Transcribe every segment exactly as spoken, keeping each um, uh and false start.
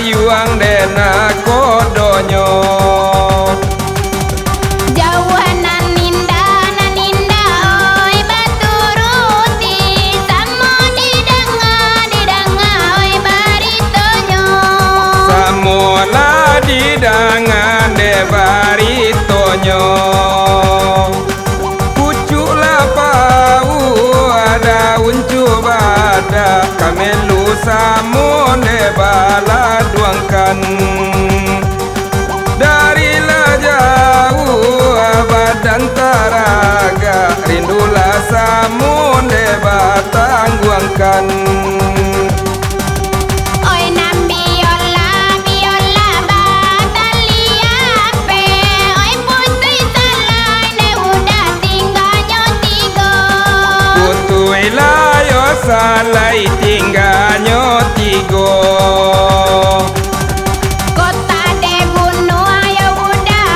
Yuang dek nakodonyo. Jauah nan indak, nan indak, oi, baturuti, samo didanga, didanga, oi, baritonyo. Samo lah didanga dek baritonyo. Pucuak lapau, daun cubadak, kamelu samo nde baladuangkan. Dari lah jauah badan taragak, rindulah samo nde batangguangkan. Oi nan biola, biola batali apeh, oi putuih salai nde udah tingganyo tigo. Putuih lah yo salai tingganyo tigo. Kota dek gunuang yo udah,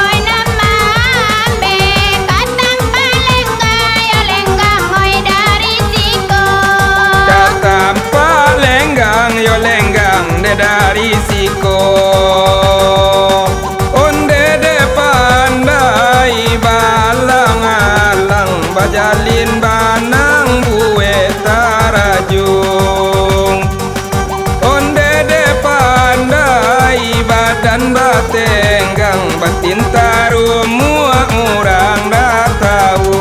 oi nan maambek, ka tampak lenggang yo lenggang, oi dari siko. Ka tampak lenggang yo lenggang, dek dari siko. Onde dek pandai baalang-alang, bajalin banang buek tarajung. Onde dek pandai badan batenggang, batin tarumuak urang ndak tahu.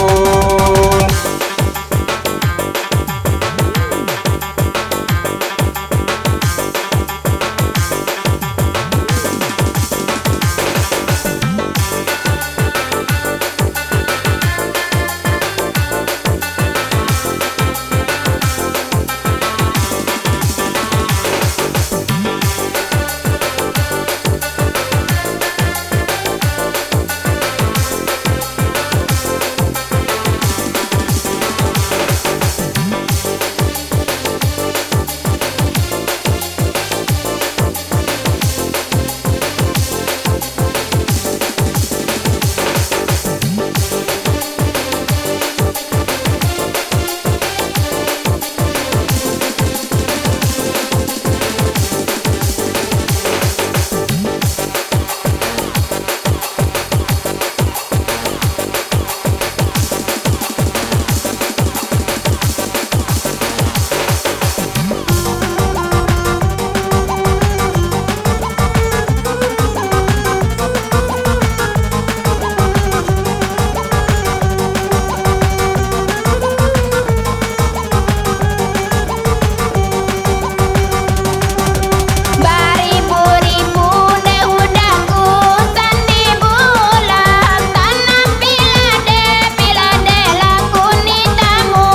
Baribu-ribu dek udah kusan di bulan, tanam piladeh, piladeh lah kuni tamu.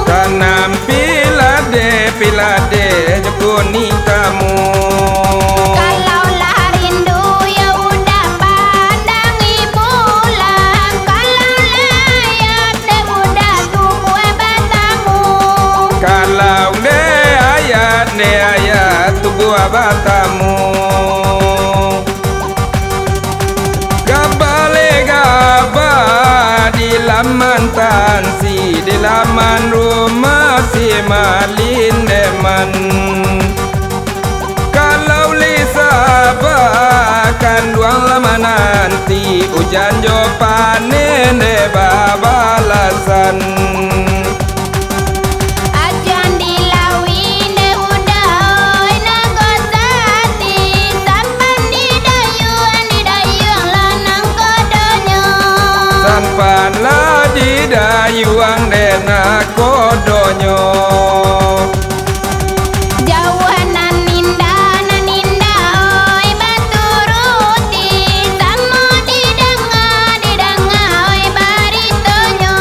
Tanam piladeh, piladeh jo kuni tamu. Kalau lah rindu yo udah pandangi bulan, kalau lah ayat dek udah tubuah batamu. Kalau dek ayat, dek ayat tubuah batamu. Gabale gaba di laman tansi, di laman rumah si Malin Deman. Kalau lai saba kanduang lah mananti, ujan jo panen dek babalasan. Ajan di lauik dek udah, oi, nago sati, sampan di dayuang, di dayuang lah nangkodonyo. Sampan lah di dayuang dek nakodonyo. Jauah nan indak, nan indak, oi, baturuti, samo didanga, didanga, oi, baritonyo.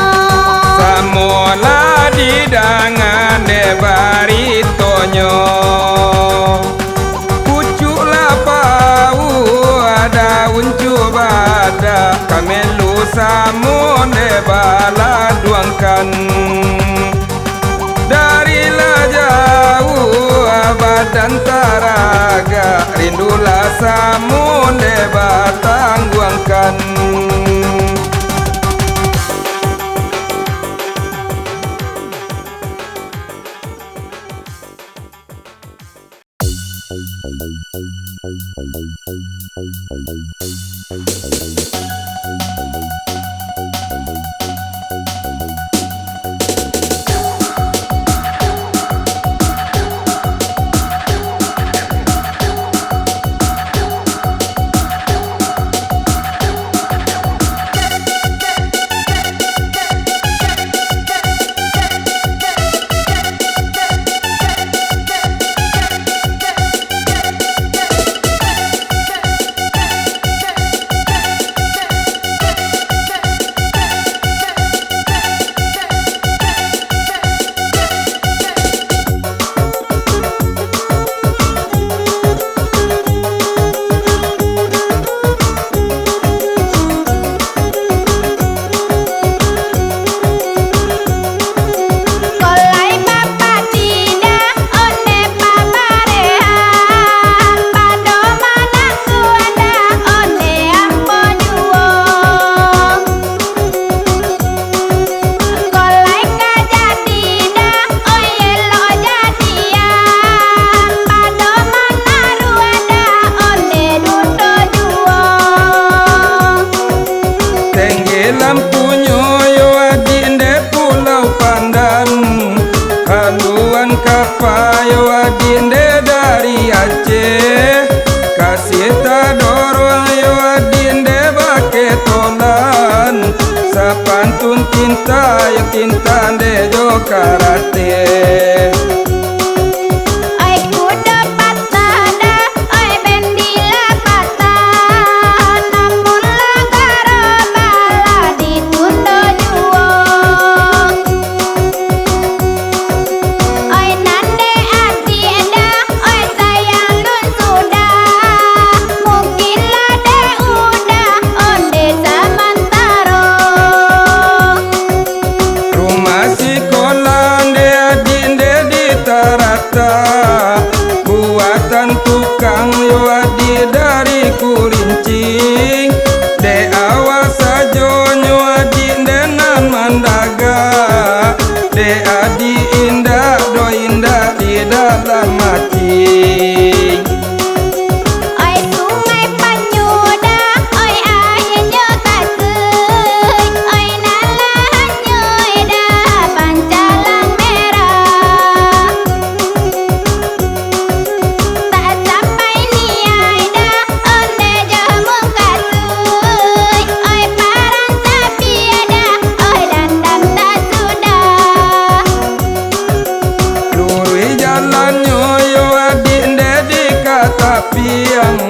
Samo lah didanga dek baritonyo. Pucuak lapau, daun cubadak, kamelu samo nde baladuangkan. Dari lah jauah badan taragak, rindulah samo nde batangguangkan. Kolai bapak tidak onde pabareha, pado manantu ada onde ambo juo. Kolai ka jadi dah, oi elok jadi ah, pado manaruah dah onde dudo juo. Tenggelam punyo yo adik nde Pulau Pandan, haluan kapa yo adik nde dari Aceh, kasih tadorong yo adik nde baketolan, sapantun cinta yo cinta nde jo karate. Ai kudo patah dah, ai bendila patah, namun lah garo balah ditundo juo. Ai nan dek adik dah, ai sayang lun sudah, mungkin lah dek udah onde samantaro. Rumah sikolah nde adik nde di Tarata, buatan tukang yo adik dari Kurinci. Dek awak sajo nyo adik nde nan mandaga, dek adik indak do indak di dalam ati. Oi Sungai Panyu dah, oi aianyo katuik, oi nan lah hanyuik dah pancalang merah. Tak sampai niaik dah onde jo mukasuik, oi parang sapiah dah, oi dandam tak sudah. Luruih jalannyo yo adik nde di ka tapiang,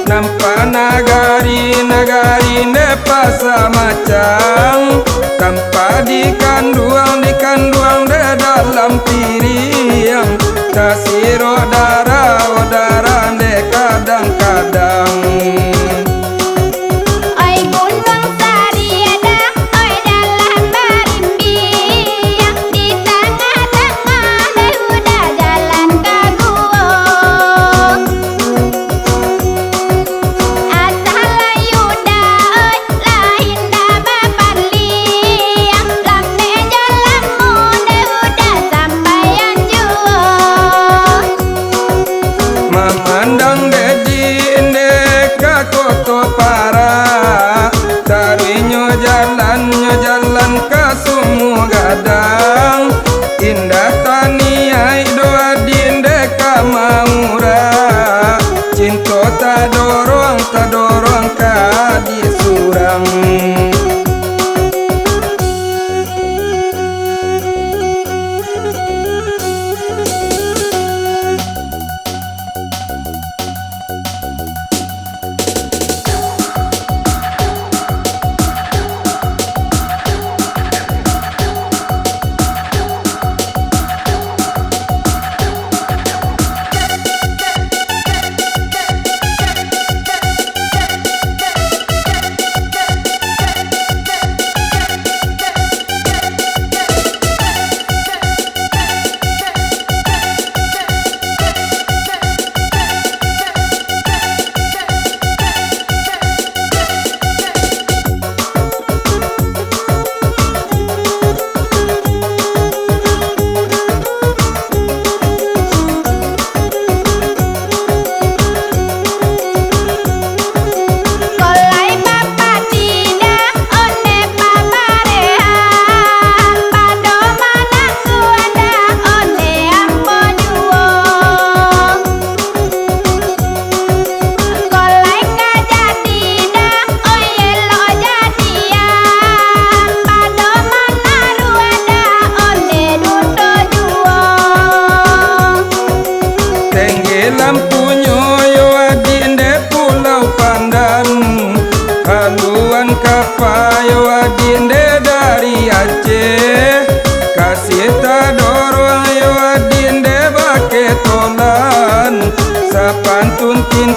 nampak nagari, nagari nde pasa macang, tampak di kanduang, di kanduang nde dalam piriang, tasirok darah, oh darah nde kadang-kadang. Oi Gunuang Sariadah, oi dalam barimbiang, di tangah-tangah deh udah jalan ka guo. Asah lai udah, oi, lah indak bapaliang, lamek jo lamun deh udah sampai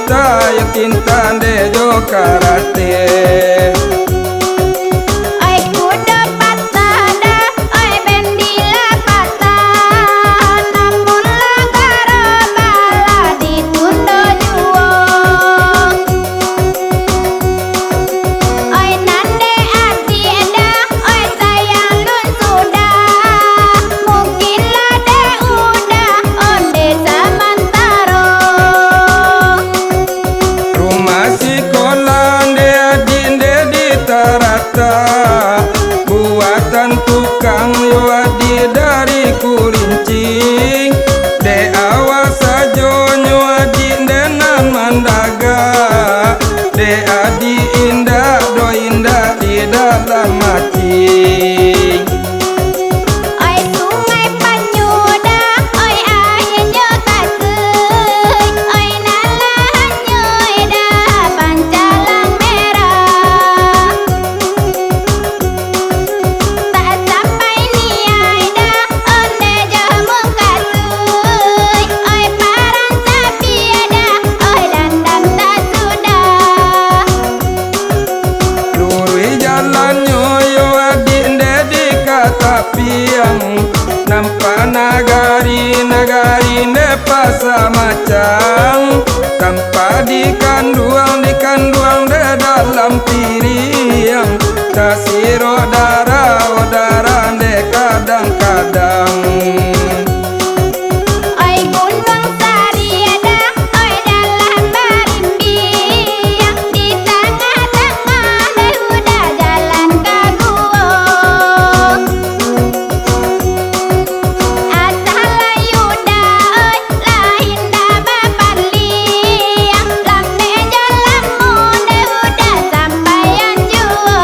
Sayang cinta nde jo karate. Oi kudo patah dah, oi bendila patah, namun lah garo balah ditundo juo. Oi nan dek adiak dah, oi sayang lun sudah, mungkin lah dek udah onde samantaro. Rumah sikolah nde adiak nde di Taratak, buatan tukang yo adiak dari Kulincing. Dek awak sajo nyo adiak nde nan mandagak, dek adiak indak doh indak di dalam ati. Oi Sungai Panyudah, oi aianyo katuih, oi nan lah hanyuik dah pancalang merah. Tak sampai niaik dah onde jo mukasuik, oi parang sapiah dah, oi dandam tak sudah. Luruih jalannyo yo adiak nde di ka tapiang, nampak nagari, nagari nde pasa macang, tampak di kanduang, di kanduang nde dalam piriang, tasirok darah, oh darah nde kadang-kadang. Oi Gunuang Sariadah, oi dalam barimbiang, di tangah-tangah deh udah jalan ka guo. Asah lai udah, oi, lah indak bapaliang, lambek jalanmu deh udah sampaian juo.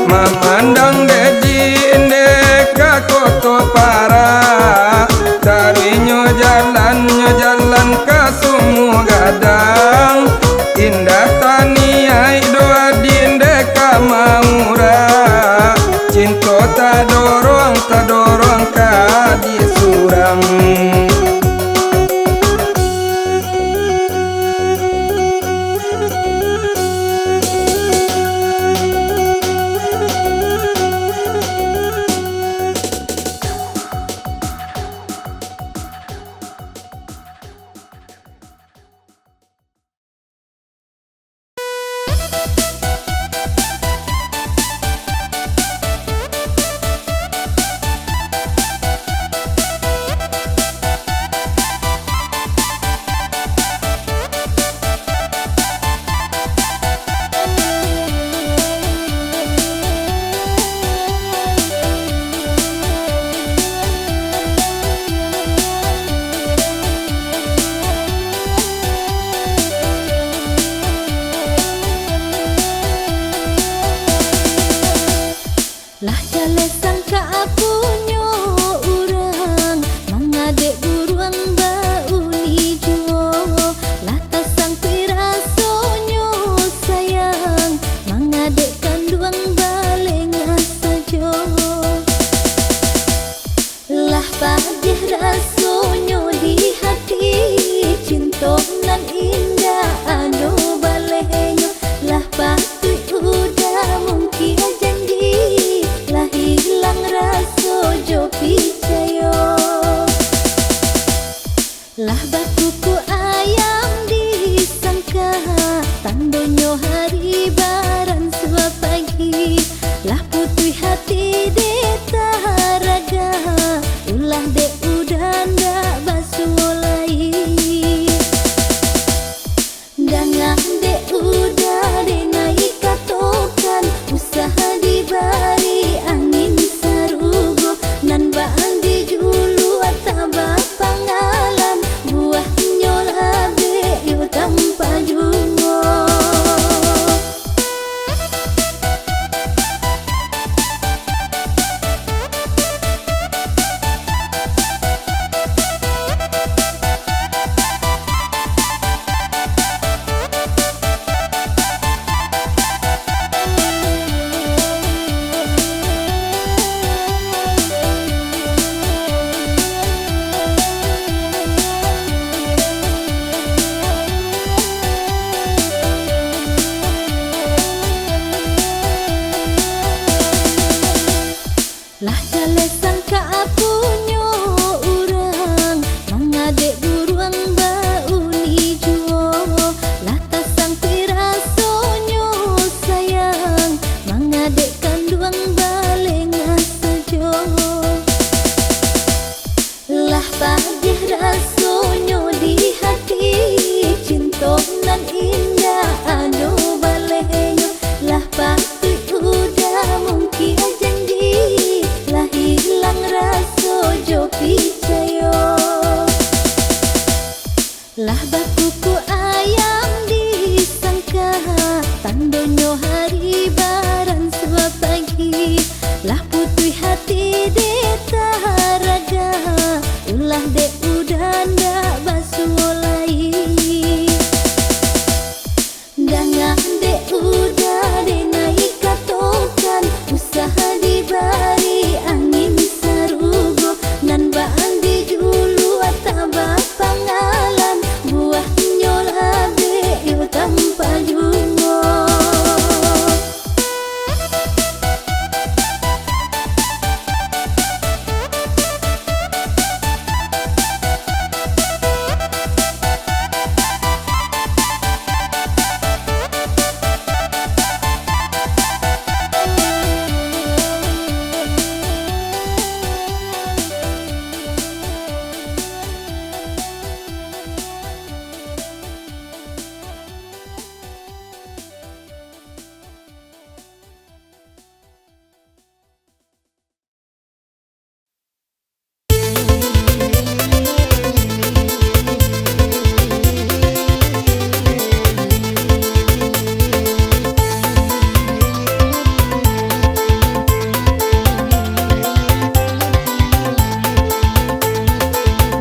Mamandang dek di indek ka Koto Parak, taruihnyo jalannyo jalan ka Sumua Gadang. Indak taniaik doh adiak ndeh ka maurak, cinto tadorong, tadorong ka adiak surang. Lah jaleh sangka aponyo urang, mangadek buruang bauni juo. Lah tasangkuik rasonyo sayang, mangadek kanduang balengah sajo. Lah padih rasonyo di hati, cinto nan indak ado balehnyo. Lah patuik udah mungkia janji, lah hilang raso jo picayo. Lah bakukuak ayam di sangka, tandonyo hari baransua pagi. Lah putuih hati dek taragak, ulah dek udah ndak basuo lai. Danga dek udah denai katokan, usah dibari angin sarugo, nan bak dijuluak taba pangalan, buahnyo labek yo tampa juo. Padih rasonyo di hati, cinto nan indak ado balehnyo. Lah patuik udah mungkia janji, lah hilang raso jo picayo. Lah bakukuak ayam di sangka, tandonyo hari baransua pagi. Lah putuih hati dek taraga, ulah dek udah ndak basuo lai. Danga dek udah denai katokan, usah dibari angin sarugo. Nan bak dijuluak taba pangalan, buahnyo labek iyo tampa juo.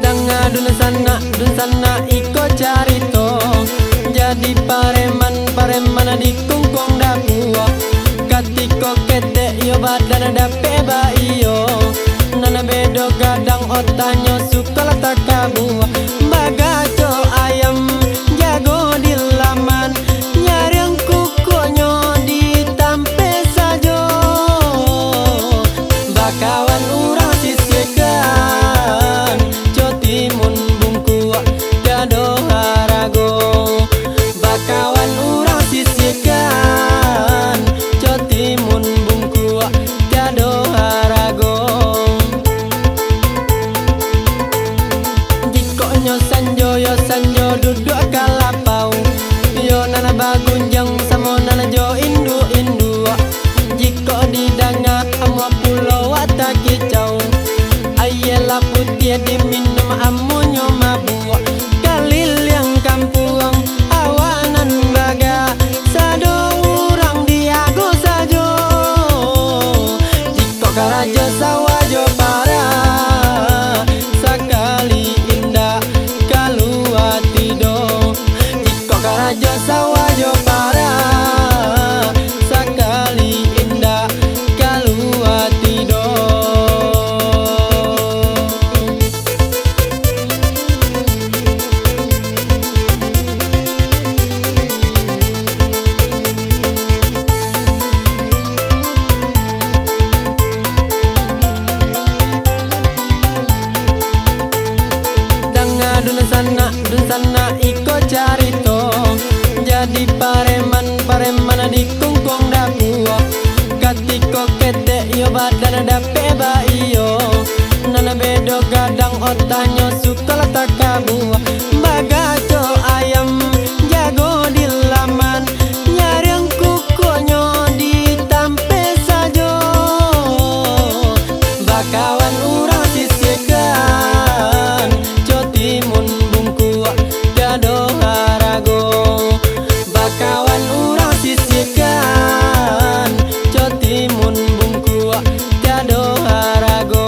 Danga dunsanak, dunsanak iko carito. Jadi pareman, pareman di kungkuang dapua. Katiko ketek iyo badan dapek baiyo. Nan bedo gadang otaknyo suko lah takabua. Bagaco ayam jago di laman, nyariang kukuaknyo di tampek sajo. Bakawan urang sisihkan, co timun bungkuak tiado harago. Bakawan urang sisihkan, co timun bungkuak tiado harago. Jikoknyo sanjo yo sanjo duduak ka lapau, yo nan bagunjiang samo nan jo induak-induak. Jikok didanga amuah pulo wak takicau, aia lah putiah diminum amuahnyo mabuak. Kaliliang kampuang awak nan bagak, sado urang diago sajo. Jikok karajo sawah jo parak, sakali indak kalua tido. Jikok karajo sawah jo parak, sakali indak kalua tido. Danga dunsanak, dunsanak iko carito. Jadi pareman, pareman di kungkuang dapua. Katiko ketek iyo badan dapek baiyo. Nan bedo gadang otaknyo suko lah takabua. Bagaco ayam jago di laman, nyariang kukuaknyo di tampek sajo. Bakawan urang sisihkan, co timun bungkuak tiado harago. Bakawan urang sisihkan, co timun bungkuak tiado harago.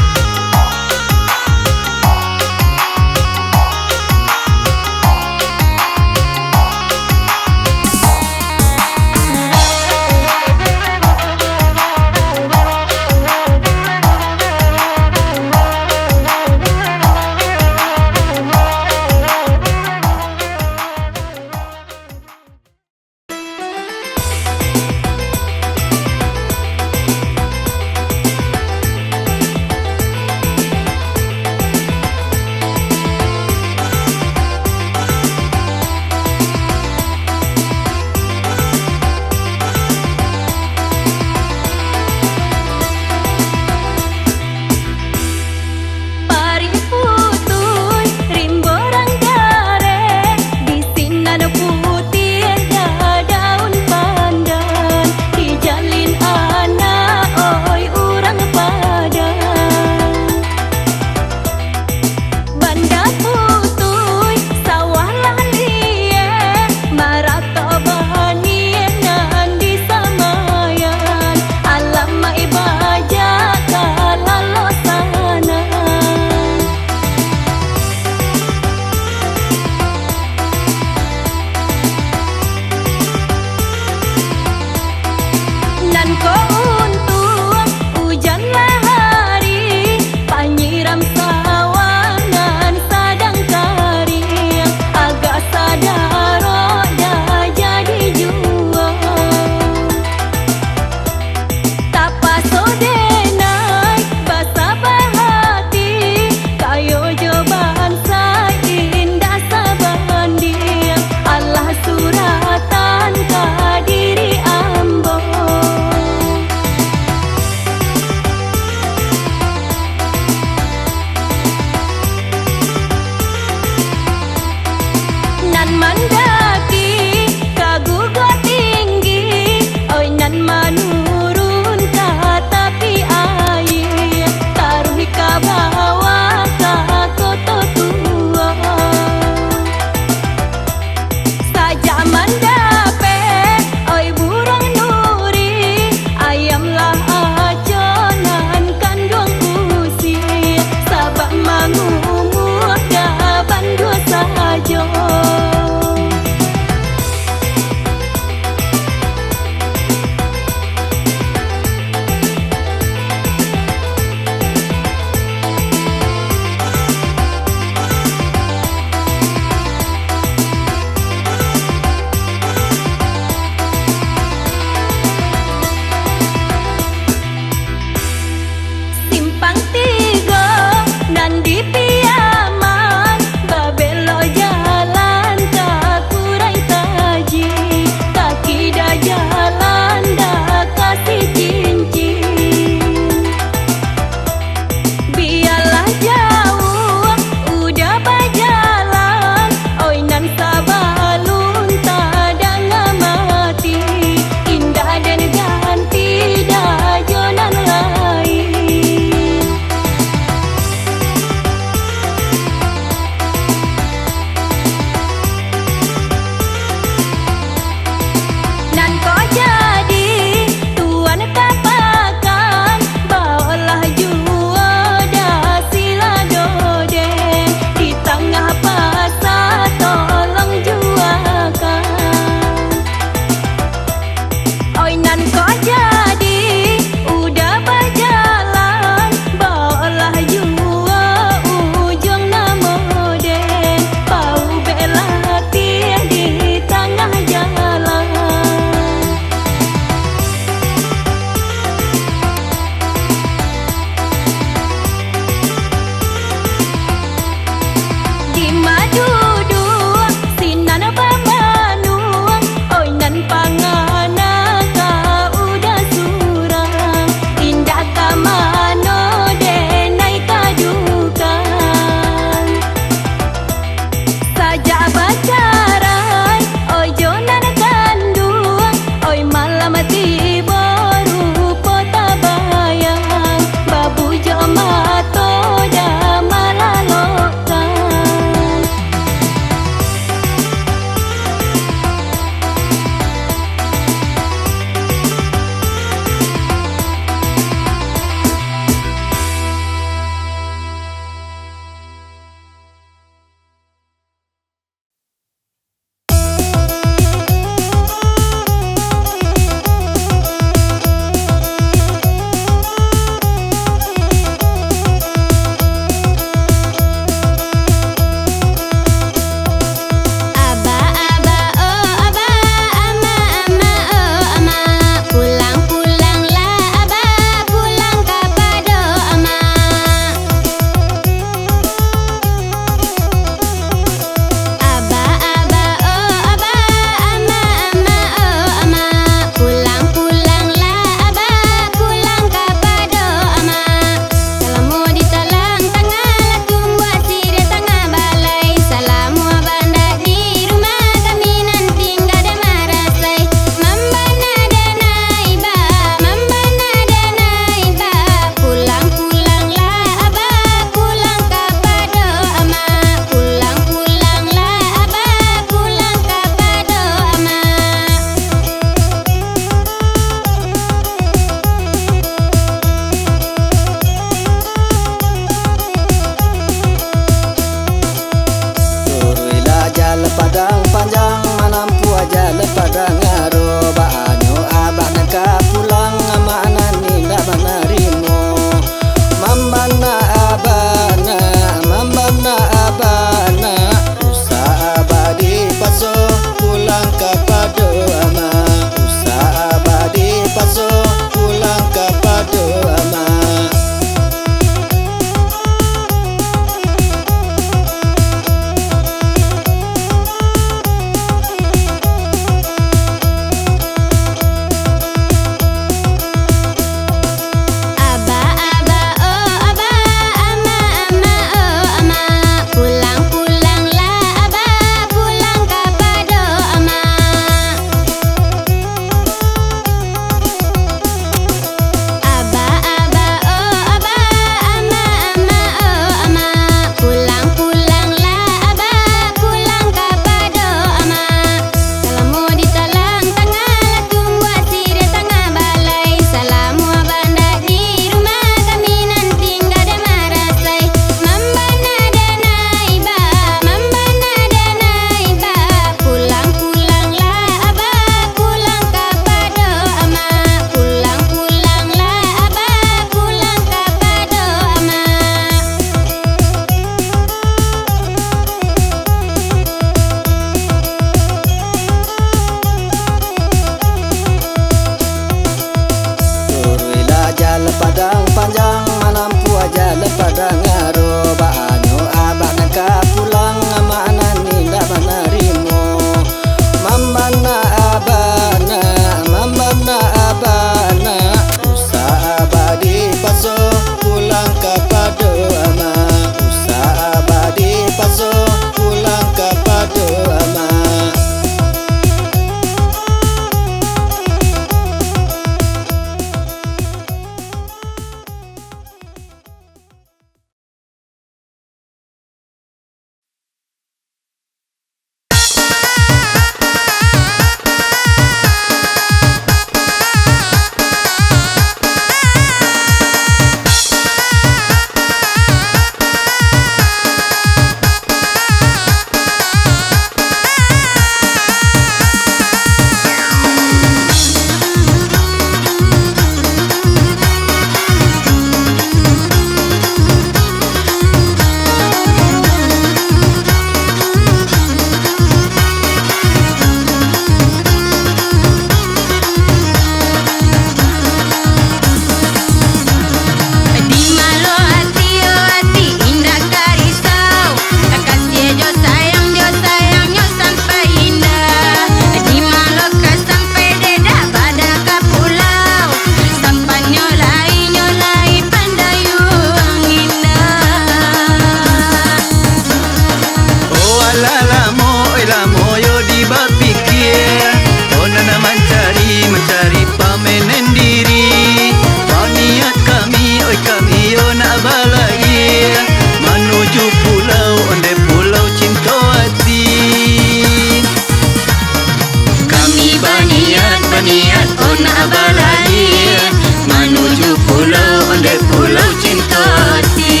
Nak balayia manuju pulau, ondeh pulau cinto ati.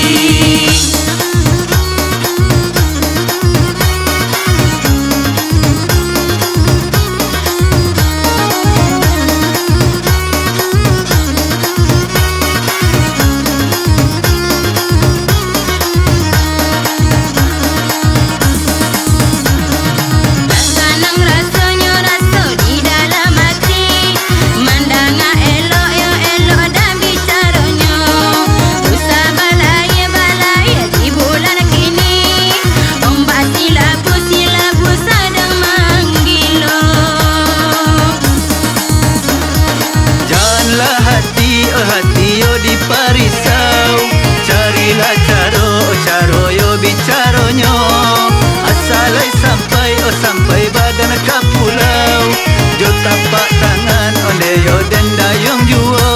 Sanang rasonyo raso di dalam ati, mandanga elok yo elok dan bicaronyo. Usah balayia-balayia di bulan kini, ombak silabu-silabu sadang manggilo. Janlah hati, oh hati yo diparisau, carilah caro, oh caro yo bicaronyo. Asa lai sampai, oh sampai badan ka pulau, jo tapak tangan ondeh yo den dayuang juo.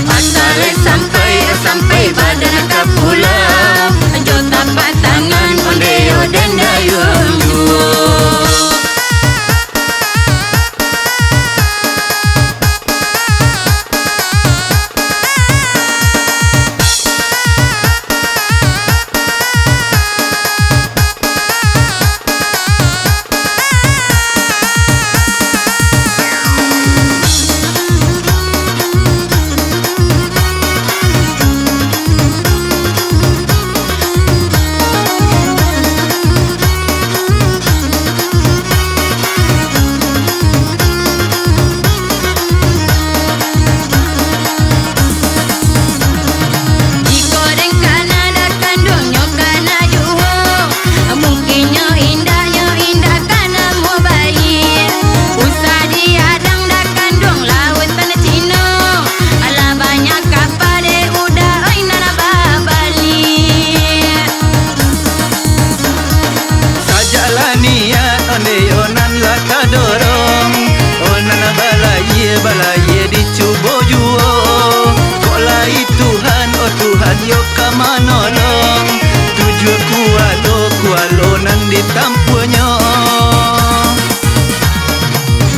Asa lai sampai, oh sampai badan ka pulau, jo tapak tangan ondeh yo den dayuang juo. Jiko den kana dak kanduang nyo kana juo, mungkin nyo indak, nyo indak kana mubaik. Usah diadang dak kanduang lautan Cino, alah banyak kapa dek uda oi nan babaliak. Sajaklah niat ondeh yo nan lah tadorong, oh nan balayia-balayia dicubo juo. Kok lai Tuhan, oh Tuhan yo ka manolong, tujuah kualo-kualo nan ditampuahnyo.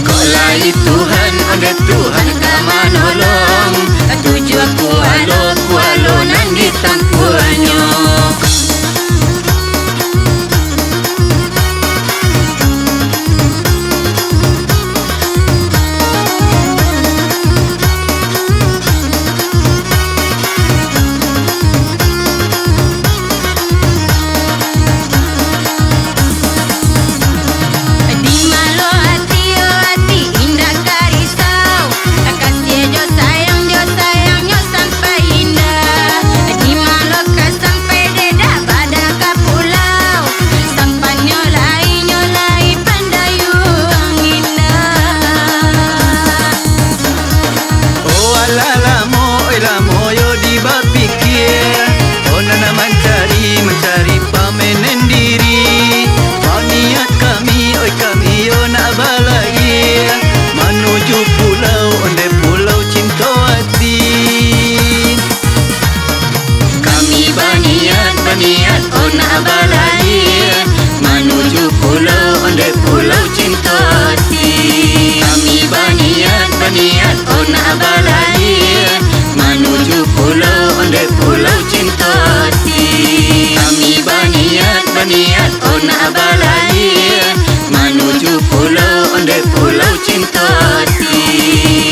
Kok lai Tuhan, ondeh Tuhan ka manolong, tujuah kualo-kualo nan ditampuahnyo. Di malo ati yo ati, indak ka risau. Kasiah jo sayang, jo sayangnyo sampai indak. Di malo ka sampai dek dak badan ka pulau. Sampannyo lai, nyo lai pandayuang indak. Oh alah lamo, oi lamo yo di bapikia. Oh nan mancari, mancari pamenen diri. Paniat kami, oi kami yo nak balayia manuju pulau, ondeh pulau cinto ati. Kami baniat, baniat, oh nak balayia manuju pulau, ondeh pulau cinto ati. Kami baniat, baniat, oh nak balayia manuju pulau, ondeh pulau cinto ati. Kami baniat, baniat, oh nak balayia manuju pulau, ondeh pulau cinto ati.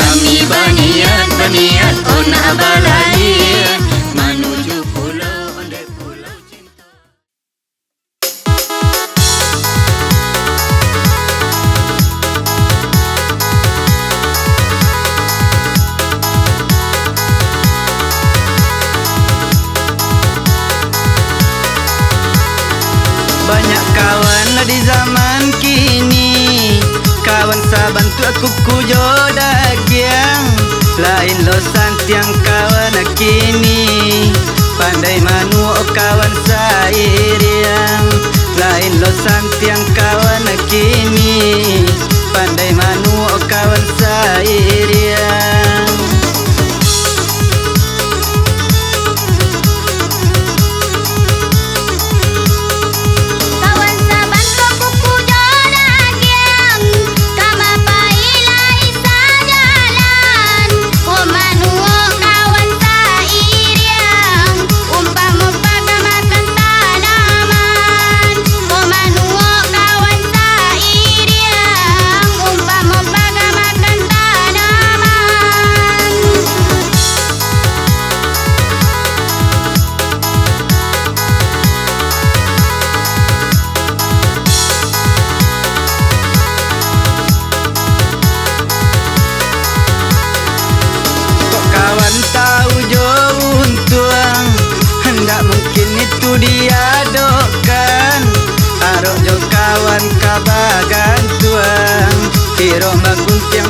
Kami baniat, baniat, oh nak balayia manuju pulau, ondeh pulau cinto. Banyak kawan lah di zaman kini, kawan sabantuak kuku jo dagiang, lain lo santiang kawan kini. Pandai manuo kawan sairiang, lain lo santiang kawan kini. Pandai manuo kawan sairiang. Kawan sabantuak kuku jo dagiang, ka mapa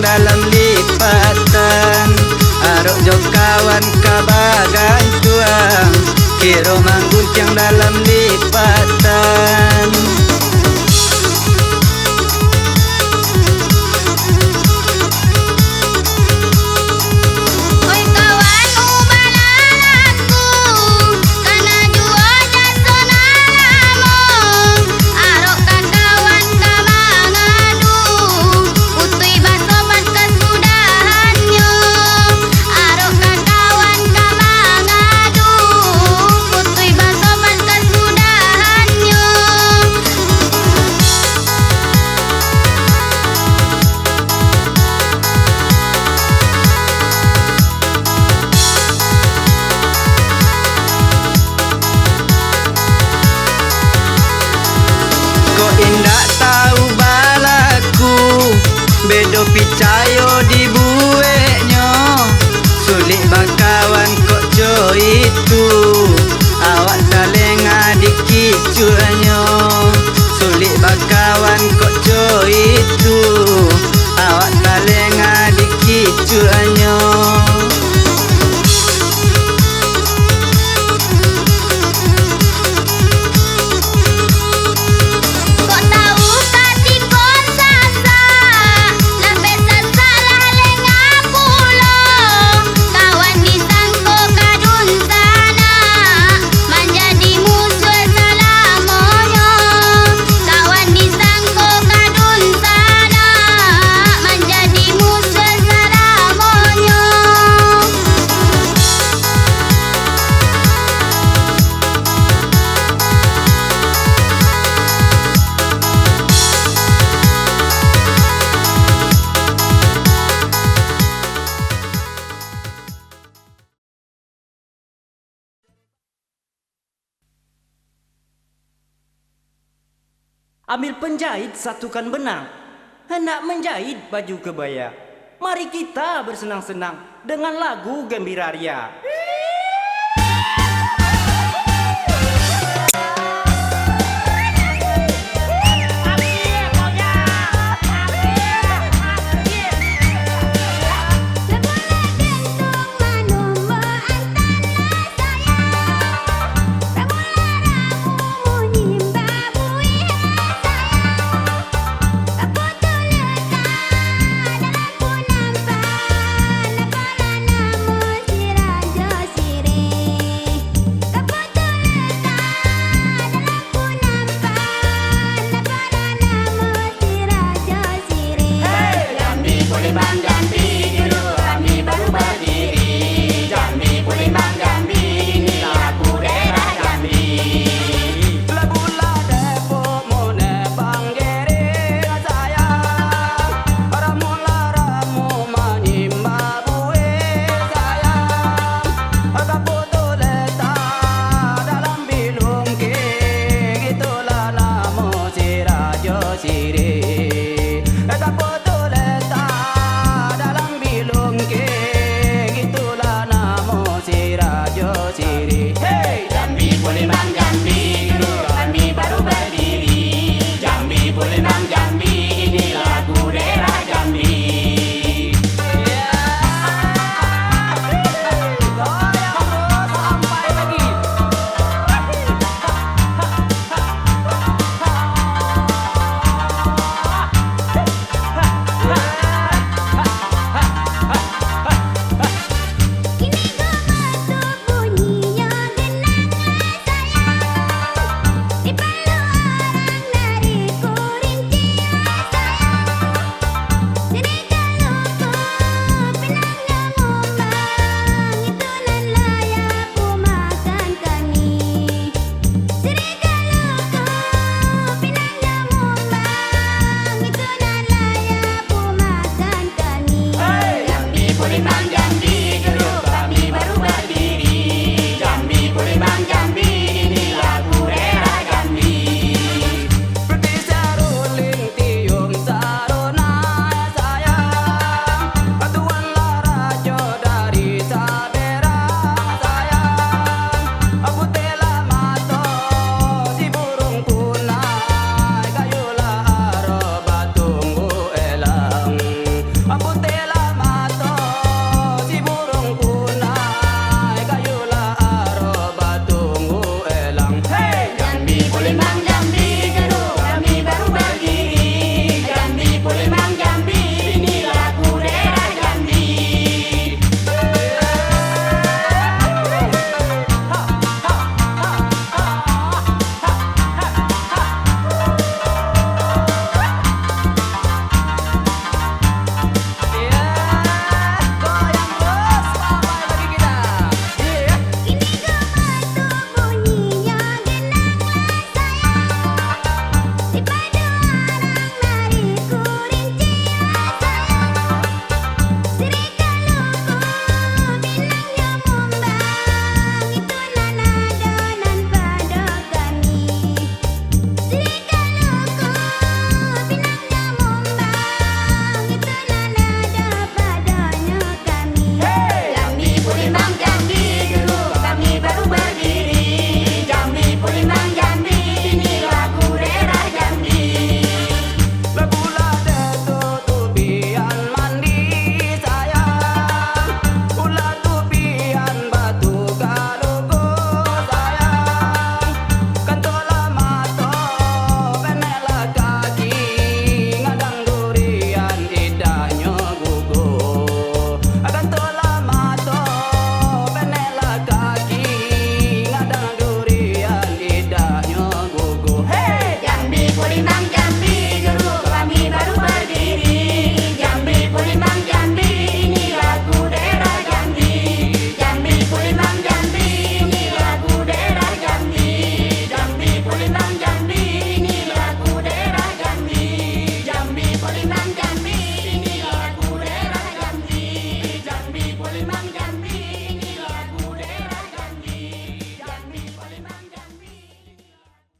dalam lipatan, arok jo kawan ka bagantuang, kiro manggunciang dalam lipatan. Oi kawan ubalalaku, kana juo jaso nan lamo, arok ka kawan ka mangadu, utuih basopan kasudahannyo, arok ka kawan ka mangadu, utuih basopan kasudahannyo. Kok indak tahu balaku, bedo picayo dibueknyo. Sulik bakawan kok co itu, awak talengah dikicuaknyo. Sulik bakawan kok co itu, awak talengah dikicuaknyo. Kok tahu katiko sasak, lapeh sasak lah lengah pulo. Kawan disangko ka dunsanak, manjadi musuah salamonyo. Kawan disangko ka dunsanak, manjadi musuah salamonyo. Ambil penjahit, satukan benang, hendak menjahit baju kebaya. Mari kita bersenang-senang dengan lagu gembira ria.